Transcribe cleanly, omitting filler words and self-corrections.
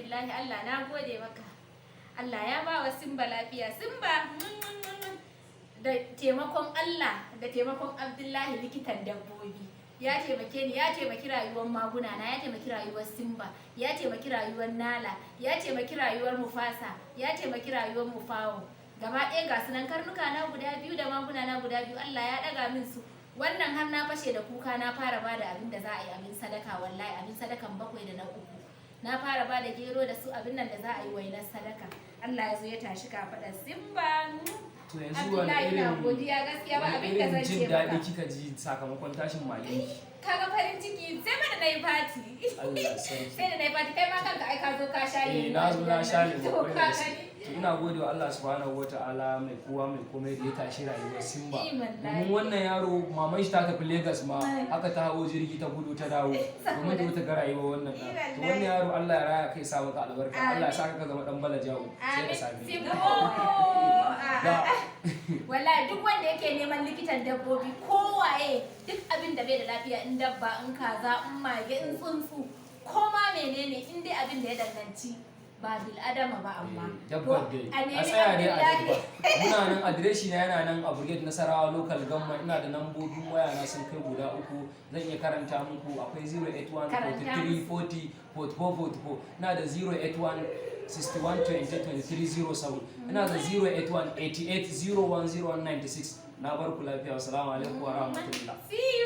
Alhamdulillah, Allah na gode maka. Allah ya ba wa Simba lafiya. Simba, da taimakon Allah da taimakon Abdullahi likitan dabbobi, ya taimake ni, ya taimaki rayuwar maguna na, ya taimaki rayuwar Simba, ya taimaki rayuwar Nala, ya taimaki rayuwar Mufasa, ya taimaki rayuwar Mufawo. Gaba ɗaya ga sunan karnuka na guda biyu da maguna na guda biyu, Allah ya ɗaga min su. Wannan har na fashe da kuka. Na fara bada abin da za a yi abin sadaka. Wallahi abin sadakan bakwai da na uku, na fara bada gero da su abin nan da za a yi wainar sadaka. Allah ya zo ya tashi kafaɗar Simba. To yanzu wani Abdullahi, ina irin godiya gaskiya, ba wani abin da irin zan jin ce daɗi maka. kika ji sakamakon tashin magenki? Kaga farin ciki, sai mana na yi party. Allah sarki. Sai da na yi party. Kai ma kanka ai ka zo ka sha Eh, lemu na a zo na gidan sha nan. lemu To, kwarai da ka gaske. gani. To ina gode wa Allah Subhanahu wataala mai kowa mai komai da ya tashi rayuwar Simba. Eh, wallahi. Domin wannan yaro, maman shi ta tafi Lagos ma, haka ta hawo jirgi ta gudu ta dawo domin ta zo ta ga rayuwar wannan ɗan. To wannan yaro, Allah ya raya kai, sa maka albarka. Allah ya sa ka zama dan bala jawo sai da Amin. safe. Simba. Da Wallahi duk wanda yake neman likitan dabbobi, kowaye, duk abin da bai da lafiya, in dabba, in kaza, in mage, in tsuntsu, ko ma menene, in dai abin da ya danganci ba bil adama ba, amma dabbar to, dai a a nemi tsaya dai a Abdullahi. dabba. Muna nan, adireshi na yana nan a Brigade, Nasarawa Local Government. Ina da nambobin waya na sun kai guda uku, zan iya karanta muku. Akwai 081 Karanta. 43 40 44 44, ina da 081 61 20 23 07, ina da 081 88 01 01 96. Na bar ku lafiya. Assalamu alaikum wa rahmatullah. See you.